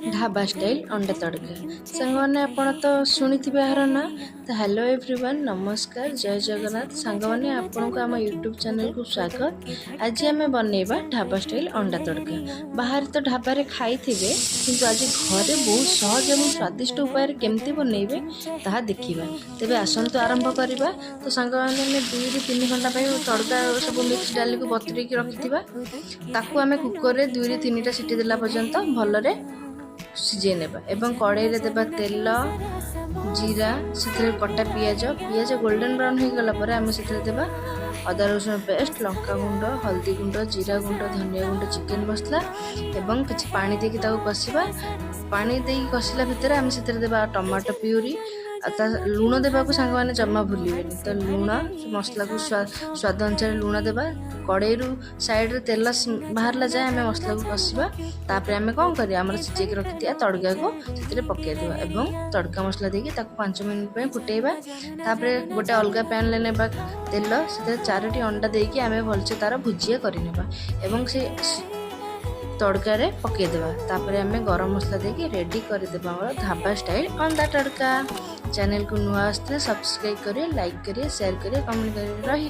Dhaba style ଅଣ୍ଡା ତଡ଼କା। ସାଙ୍ଗମାନେ, ଆପଣ ତ ଶୁଣିଥିବେ ଏହାର ନାଁ। ତ ହ୍ୟାଲୋ ଏଭ୍ରିୱାନ୍, ନମସ୍କାର, ଜୟ ଜଗନ୍ନାଥ। ସାଙ୍ଗମାନେ, ଆପଣଙ୍କୁ ଆମ ୟୁଟ୍ୟୁବ୍ ଚ୍ୟାନେଲକୁ ସ୍ୱାଗତ। ଆଜି ଆମେ ବନେଇବା ଢାବା ଷ୍ଟାଇଲ୍ ଅଣ୍ଡା ତଡ଼କା। ବାହାରେ ତ ଢାବାରେ ଖାଇଥିବେ, କିନ୍ତୁ ଆଜି ଘରେ ବହୁତ ସହଜ ଏବଂ ସ୍ୱାଦିଷ୍ଟ ଉପାୟରେ କେମିତି ବନେଇବେ, ତାହା ଦେଖିବା। ତେବେ ଆସନ୍ତୁ ଆରମ୍ଭ କରିବା। ତ ସାଙ୍ଗମାନେ, ଆମେ 2ରୁ 3 ଘଣ୍ଟା ପାଇଁ ତଡ଼କା ସବୁ ମିକ୍ସ ଡାଲିକୁ ବତୁରେଇକି ରଖିଥିବା। ତାକୁ ଆମେ କୁକରରେ 2ରୁ 3ଟା ସିଟି ଦେଲା ପର୍ଯ୍ୟନ୍ତ ଭଲରେ ସିଝେଇ ନେବା ଏବଂ କଡ଼େଇରେ ଦେବା ତେଲ, ଜିରା, ସେଥିରେ କଟା ପିଆଜ। ପିଆଜ ଗୋଲ୍ଡେନ୍ ବ୍ରାଉନ୍ ହେଇଗଲା ପରେ ଆମେ ସେଥିରେ ଦେବା ଅଦା ରସୁଣ ପେଷ୍ଟ, ଲଙ୍କା ଗୁଣ୍ଡ, ହଳଦୀ ଗୁଣ୍ଡ, ଜିରା ଗୁଣ୍ଡ, ଧନିଆ ଗୁଣ୍ଡ, ଚିକେନ୍ ମସଲା ଏବଂ କିଛି ପାଣି ଦେଇକି ତାକୁ କଷିବା। ପାଣି ଦେଇକି କଷିଲା ଭିତରେ ଆମେ ସେଥିରେ ଦେବା ଟମାଟୋ ପିଉରି ଆଉ ତା ଲୁଣ ଦେବାକୁ ସାଙ୍ଗମାନେ ଜମା ଭୁଲିବେନି। ତ ଲୁଣ, ମସଲାକୁ ସ୍ୱାଦ ଅନୁସାରେ ଲୁଣ ଦେବା। କଡ଼େଇରୁ ସାଇଡ଼ରେ ତେଲ ବାହାରିଲା ଯାଏ ଆମେ ମସଲାକୁ କଷିବା। ତାପରେ ଆମେ କ'ଣ କରିବା? ଆମର ସିଝେଇକି ରଖିଥିବା ତଡ଼କାକୁ ସେଥିରେ ପକାଇଦେବା ଏବଂ ତଡ଼କା ମସଲା ଦେଇକି ତାକୁ 5 ମିନିଟ୍ ପାଇଁ ଫୁଟେଇବା। ତାପରେ ଗୋଟେ ଅଲଗା ପ୍ୟାନ୍ରେ ନେବା ତେଲ। ସେଥିରେ ଚାରୋଟି ଅଣ୍ଡା ଦେଇକି ଆମେ ଭଲସେ ତାର ଭୁଜିଆ କରିନେବା ଏବଂ ସେ ତଡ଼କାରେ ପକାଇଦେବା। ତାପରେ ଆମେ ଗରମ ମସଲା ଦେଇକି ରେଡ଼ି କରିଦେବା ଆମର ଢାବା ଷ୍ଟାଇଲ୍ ଅଣ୍ଡା ତଡ଼କା। ଚ୍ୟାନେଲକୁ ନୂଆ ଆସିଥିଲେ ସବସ୍କ୍ରାଇବ୍ କରିବେ, ଲାଇକ୍ କରିବେ, ସେୟାର କରିବେ, କମେଣ୍ଟ କରିବେ। ରହିଲି।